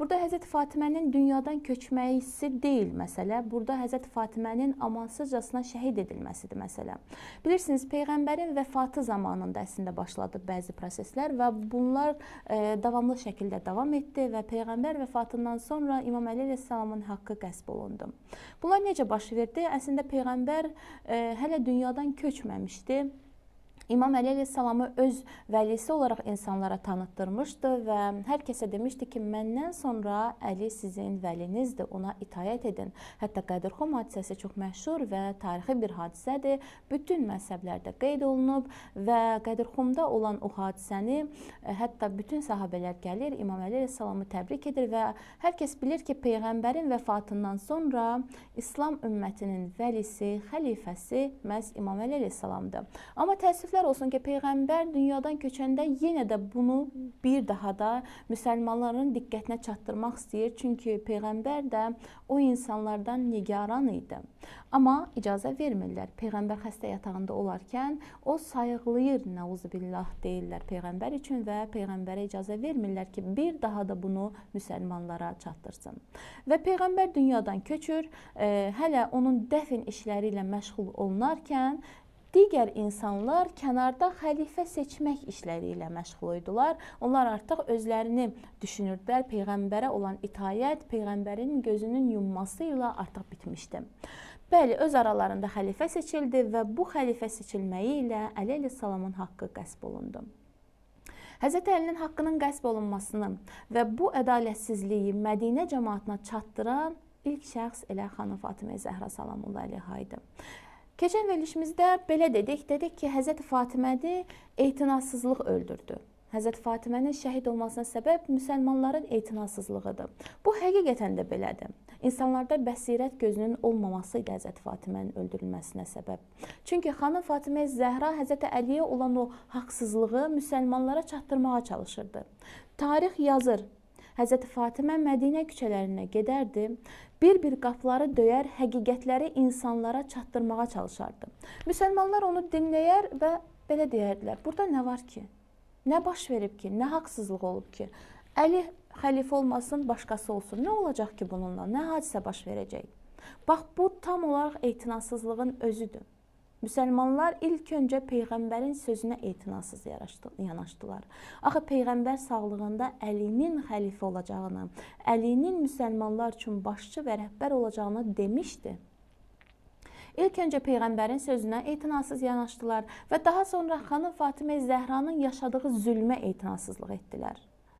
Burada Həzrəti Fatimənin dünyadan köçməsi deyil məsələ. Burada Həzrəti Fatimənin amansızcasına şəhid edilməsidir məsələ. Bilirsiniz, Peyğəmbərin vəfatı zamanında əslində başladı bəzi proseslər və bunlar davamlı şəkildə davam etdi və Peyğəmbər vəfatından sonra İmam Əli əleyhissalamın haqqı qəsb olundu. Bunlar necə baş verdi? Əslində Peyğəmbər hələ dünyadan köçməmişdi. İmam Əli əleyhissalamı öz vəlisi olaraq insanlara tanıtdırmışdı və hər kəsə demişdi ki, məndən sonra Əli sizin vəlinizdir, ona itaət edin. Hətta Qədirxum hadisəsi çox məşhur və tarixi bir hadisədir. Bütün məzhəblərdə qeyd olunub və Qədirxumda olan o hadisəni hətta bütün sahabələr gəlir, İmam Əli əleyhissalamı təbrik edir və hər kəs bilir ki, Peyğəmbərin vəfatından sonra İslam ümmətinin vəlisi, xəlifəsi məhz İmam Əli əleyhissalamdır. Amma təəssüflər olsun ki, Peyğəmbər dünyadan köçəndə yenə də bunu bir daha da müsəlmanların diqqətinə çatdırmaq istəyir. Çünki Peyğəmbər də o insanlardan nigaran idi. Amma icazə vermirlər. Peyğəmbər xəstə yatağında olarkən o sayıqlayır, nəuzubillah deyirlər Peyğəmbər üçün və Peyğəmbərə icazə vermirlər ki, bir daha da bunu müsəlmanlara çatdırsın. Və Peyğəmbər dünyadan köçür, hələ onun dəfn işləri ilə məşğul olunarkən digər insanlar kənarda xəlifə seçmək işləri ilə məşğul idilər. Onlar artıq özlərini düşünürdülər. Peyğəmbərə olan itaət Peyğəmbərin gözünün yumması ilə artıq bitmişdi. Bəli, öz aralarında xəlifə seçildi və bu xəlifə seçilməyi ilə Əli əleyhissalamın haqqı qəsb olundu. Həzrəti Əlinin haqqının qəsb olunmasını və bu ədalətsizliyi Mədinə cəmaatına çatdıran ilk şəxs elə xanım Fatimə Zəhra salamullahi əleyha idi. Keçən verilişimizdə belə dedik, ki, Həzrəti Fatiməni etinasızlıq öldürdü. Həzrəti Fatimənin şəhid olmasına səbəb müsəlmanların etinasızlığıdır. Bu həqiqətən də belədir. İnsanlarda bəsirət gözünün olmaması idi Həzrəti Fatimənin öldürülməsinə səbəb. Çünki xanım Fatimə Zəhra Həzrəti Əliyə olan o haqsızlığı müsəlmanlara çatdırmağa çalışırdı. Tarix yazır. Həzrəti Fatimə Mədinə küçələrinə gedərdi, bir-bir qapıları döyər, həqiqətləri insanlara çatdırmağa çalışardı. Müsəlmanlar onu dinləyər və belə deyərdilər: burada nə var ki? Nə baş verib ki? Nə haqsızlıq olub ki? Əli xəlifə olmasın, başqası olsun. Nə olacaq ki bununla? Nə hadisə baş verəcək? Bax, bu tam olaraq etinasızlığın özüdür. Müsəlmanlar ilk öncə Peyğəmbərin sözünə etinasız yanaşdılar. Axı Peyğəmbər sağlığında Əlinin xəlifə olacağını, Əlinin müsəlmanlar üçün başçı və rəhbər olacağını demişdi. İlk öncə Peyğəmbərin sözünə etinasız yanaşdılar və daha sonra xanım Fatimə Zəhranın yaşadığı zülmə etinasızlıq etdilər.